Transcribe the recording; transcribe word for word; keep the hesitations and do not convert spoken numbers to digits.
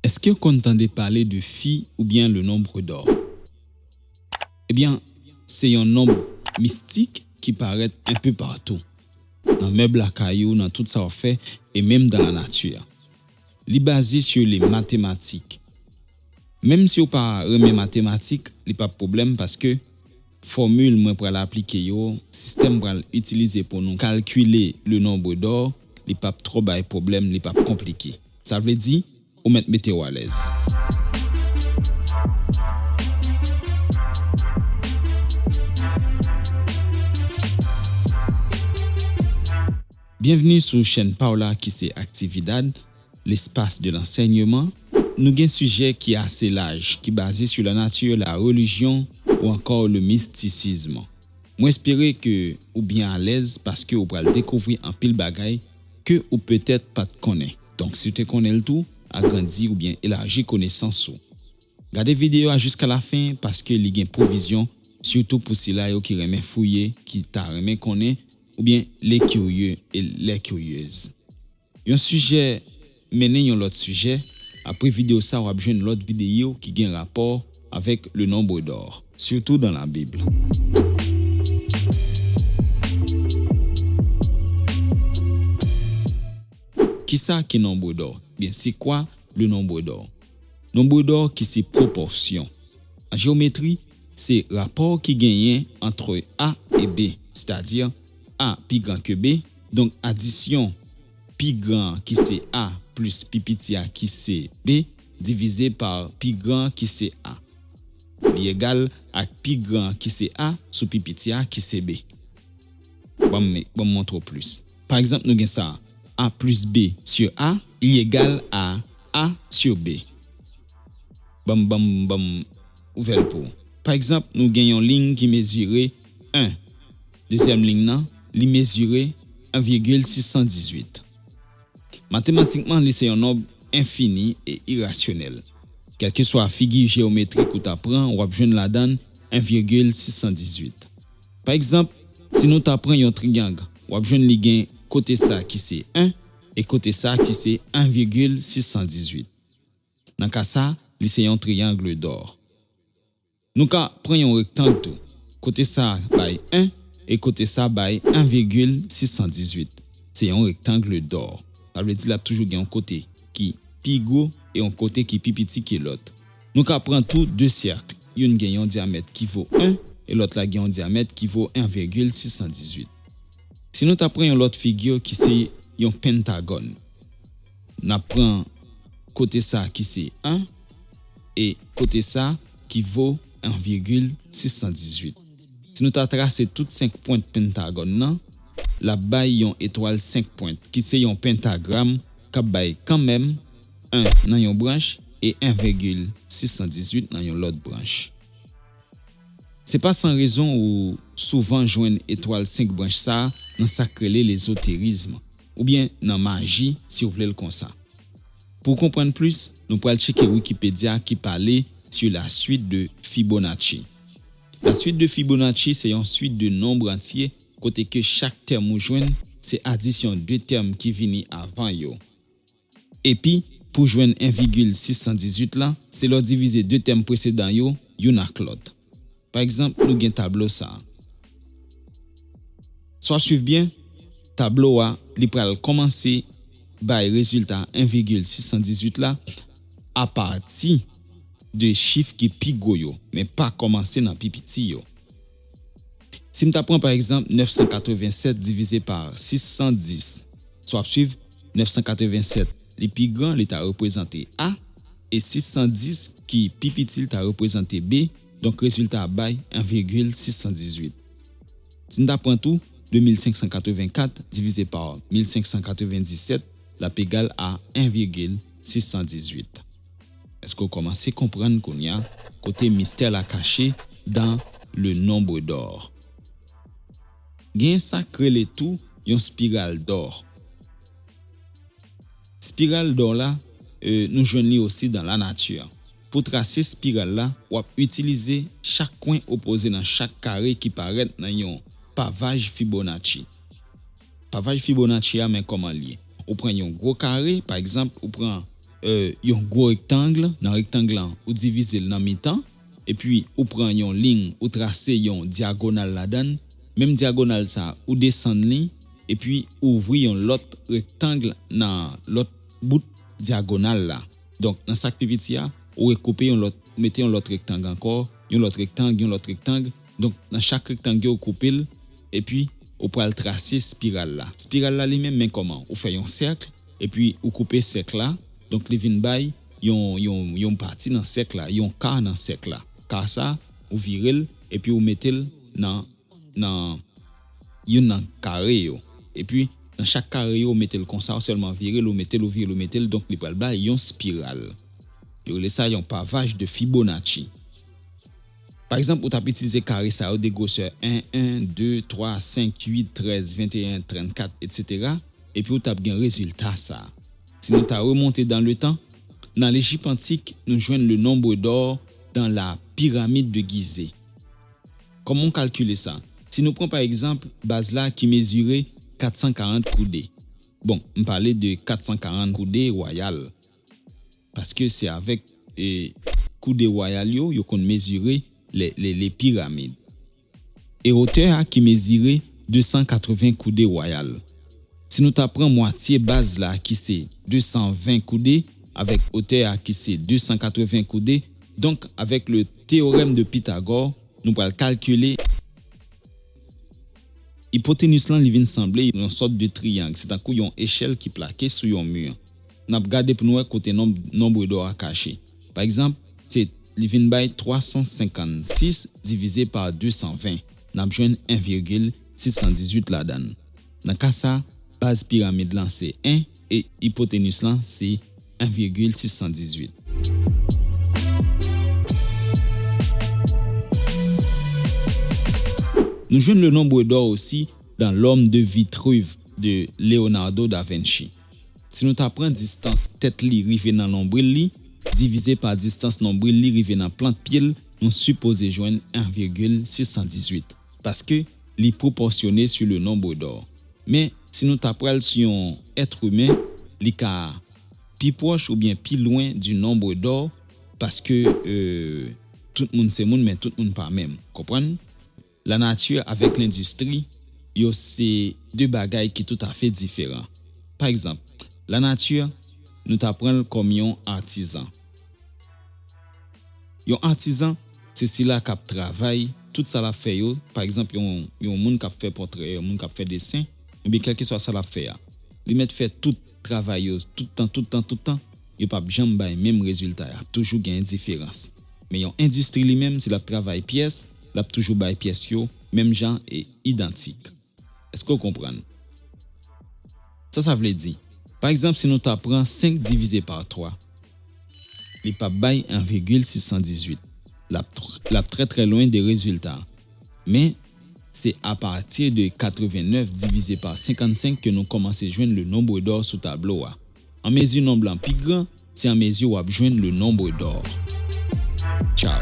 Èske w konn tande pale de fi oubyen le nombre d'or? Ebyen, se yon nonb mistik ki parèt enpe patou, nan mèb lakay ou, nan tout sa w ap fè, e menm dans la nature. Li baze sur les mathématiques. Menm si w pa renmen matematik, li p ap pwoblèm paske fòmil mwen pral aplike yo, sistèm m pral itilize pou nou kalkile le nombre d'or, li p ap twò bay pwoblèm, li p ap konplike. Sa vle di, ou mèt mete w alèz. Byenvni sou chèn pa w la ki se Actividad, l'espace de l'enseignement. Nou gen sijè ki ase laj, ki baze sur la nature, la religion ou encore le mysticisme. Mwen espere ke ou byen alèz paske ou pral dekouvri anpil bagay ke ou petèt pa t konnen. Donk, si w te konnen l tou, agrandi oubyen elaji konesans ou. Gade videyo a jiska lafen paske li gen pwovizyon, sitou pou sila yo ki renmen fouye, ki ta renmen konnen, oubyen les curieux et les curieuses. Yon sijè mennen yon lòt sijè, apre videyo sa w ap jwenn lòt videyo ki gen rapò avèk le nombre d'or, surtout dans la Bible. Kisa ki nombre d'or? Byen, c'est quoi le nombre d'or? Nombre d'or ki se pwopòsyon. An jewometri, se rapò ki genyen entre A e B, c'est-à-dire A pi gran ke B, donk adisyon pi gran an ki se A plis pi piti a ki se B divize pa pi gran an ki se A. Li egal ak pi gran an ki se A sou pi piti a ki se B. Ban m, ban m montre w plis. Pa egzanp, nou gen sa, A plus B sur A, li egal a A sur B. Ban m, ban m, ban m ouvè l pou ou. Pa egzanp, nou gen yon liy ki mezire en. Dezyèm liy nan, li mezire en virgil sis san dizuit. Matematikman, li se yon nonb enfini e irasyonèl. Kèlkeswa figi jewometrik ou ta pran, w ap jwenn ladan l en virgil sis san dizuit. Pa egzanp, si nou ta pran yon triyang, w ap jwenn li gen kote sa ki se en e kote sa ki se en virgil sis san dizuit. Nan ka sa, li se yon triangle d'or. Nou ka pran yon rektang tou. Kote sa bay en e kote sa bay en virgil sis san dizuit. Se yon rektang d'or. Sa vle di l ap toujou gen yon kote ki pi gwo e yon kote ki pi piti ke lòt. Nou ka pran tou de sèk. Youn gen yon dyamèt ki vo en e lòt la gen yon dyamèt ki vo en virgil sis san dizuit. Si nou ta pran yon lòt figi ki se yon pentagòn, n ap pran kote sa ki se en e kote sa ki vo en virgil sis san dizuit. Si nou ta trase tout senk pwent pentagòn nan, l ap bay yon etwal senk pwent, ki se yon pentagram k ap bay kanmenm en nan yon branch e en virgil sis san dizuit nan yon lòt branch. Se pa san rezon ou souvan jwenn etwal senk branch sa a nan sa k rele lezoterizm, oubyen nan maji, si w vle l konsa. Pou w konprann plis, nou pral tcheke Wikipedia ki pale sur la suite de Fibonacci. La suite de Fibonacci se yon swit de nonb antye kote ke chak tèm ou jwenn se adisyon de tèm ki vini avan yo. Epi, pou jwenn en virgil sis san dizuit la, se lè w divize de tèm presedan yo, youn ak lòt. Pa egzanp, nou gen tablo sa a. Si w ap swiv byen, tablo a, li pral kòmanse bay rezilta en virgil sis san dizuit la apati de chif ki pi gwo yo, men pa kòmanse nan pi piti yo. Si m ta pran, pa egzanp, nèf san katrevennsèt divize pa sis san dis, si w ap swiv, nèf san katrevennsèt, li pi gran, li ta reprezante A, e sis san dis, ki pi piti, li ta reprezante B, donk rezilta a bay en virgil sis san dizuit. Si n ta pran tou, de mil senk san katrevenkat divize pa mil senk san katrevendisèt, l ap egal a en virgil sis san dizuit. Èske w kòmanse konprann kounye a kote mistè la kache dans le nombre d'or? Gen sa k rele tou yon spiral d'or. Spiral d'or la, e, nou jwenn li osi dans la nature. Pou trase spiral la, w ap itilize chak kwen opoze nan chak kare ki parèt nan yon pavaj Fibonacci. Pavaj Fibonacci a, men kòman l ye. Ou pran yon gwo kare, pa egzanp, ou pran euh, yon gwo rektang, nan rektang lan, ou divize l nan mitan, epi ou pran yon liy, ou trase yon dyagonal ladan l, menm dyagonal sa, ou desann li, epi ou ouvri yon lòt rektang nan lòt bout dyagonal la. Donk, nan sa k pi piti a, ou rekoupe yon lòt, mete yon lòt rektang ankò, yon lòt rektang, yon lòt rektang. Donk, nan chak rektang yo, ou koupe l, epi ou pral trase espiral la. Espiral la li menm, men kòman? Ou fè yon sèk, epi ou koupe sèk la. Donk, li vin bay yon, yon, yon pati nan sèk la, yon ka nan sèk la. Ka sa, ou vire l, epi ou mete l nan, nan youn nan kare yo. Epi, nan chak kare yo, ou mete l konsa, ou sèlman vire l, ou mete l, ou vire l, ou mete l, donk li pral bay yon espiral. Yo rele sa yon pavaj de Fibonacci. Pa egzanp, ou t ap itilize kare sa yo de gwosè en, en, de, twa, senk, uit, trèz, venteyen, trannkat, etsetera, epi ou t ap gen rezilta sa. Si nou ta remonte dans le temps, nan Lejip antik, nou jwenn le nombre d'or dans la pyramide de Gizeh. Kòman w kalkile sa? Si nou pran pa egzanp baz la ki mezire kat san karant koude. Bon, m pale de kat san karant koude wayal. Paske se avèk, e, koude wayal yo, yo konn mezire le, le, le piramid. E wotè a ki mezire de san katreven koude wayal. Si nou ta pran mwatye baz la ki se de san ven koude, avèk wotè a ki se de san katreven koude, donk avèk le théorème de Pythagore, nou pral kalkile ipotenus lan, li vin sanble yon sòt de triyang, se tankou yon echèl ki plake sou yon mi. N ap gade pou nou wè kote nonb, nombre d'or a kache. Pa egzanp, se, li vin bay twa san senkannsis divize pa de san ven. N ap jwenn en virgil sis san dizuit ladan l. Nan ka sa, baz piramid lan se en e ipotenus lan se en virgil sis san dizuit. Nou jwenn le nombre d'or osi dans L'homme de Vitruve de Leonardo da Vinci. Si nou ta pran distans tèt li rive nan lonbril li, divize pa distans lonbril li rive nan plant pye l, nou sipoze jwenn en virgil sis san dizuit, paske li pwopòsyone sou le nombre d'or. Men, si nou ta pral sou yon èt imen, li ka pi pwòch oubyen pi lwen du nombre d'or, paske, euh, tout moun se moun, men tout moun pa menm. Konprann? Lanati avèk lendistri, yo se de bagay ki toutafè diferan. Pa egzanp, lanati, nou ta pran l kòm yon atizan. Yon atizan, se sila k ap travay, tout sa l ap fè yo, pa egzanp, yon, yon moun k ap fè pòtrè, yon moun k ap fè desen, oubyen kèlkeswa sa l ap fè a. Li mèt fè tout travay yo, tout tan, tout tan, tout tan, yo p ap janm bay menm rezilta a, ap toujou gen diferans. Men yon endistri li menm, si l ap travay pyès, l ap toujou bay pyès yo menm jan e idantik. Èske w konprann? Sa sa vle di? Pa egzanp, si nou ta pran senk divize pa twa, li p ap bay en virgil sis san dizuit. L ap tr-, l ap trè, trè lwen de rezilta. Men, se apati de katrevennèf divize pa senkannsenk ke nou kòmanse jwenn le nombre d'or sou tablo a. An mezi nonb lan pi gran, se an mezi w ap jwenn le nombre d'or. Tchaw.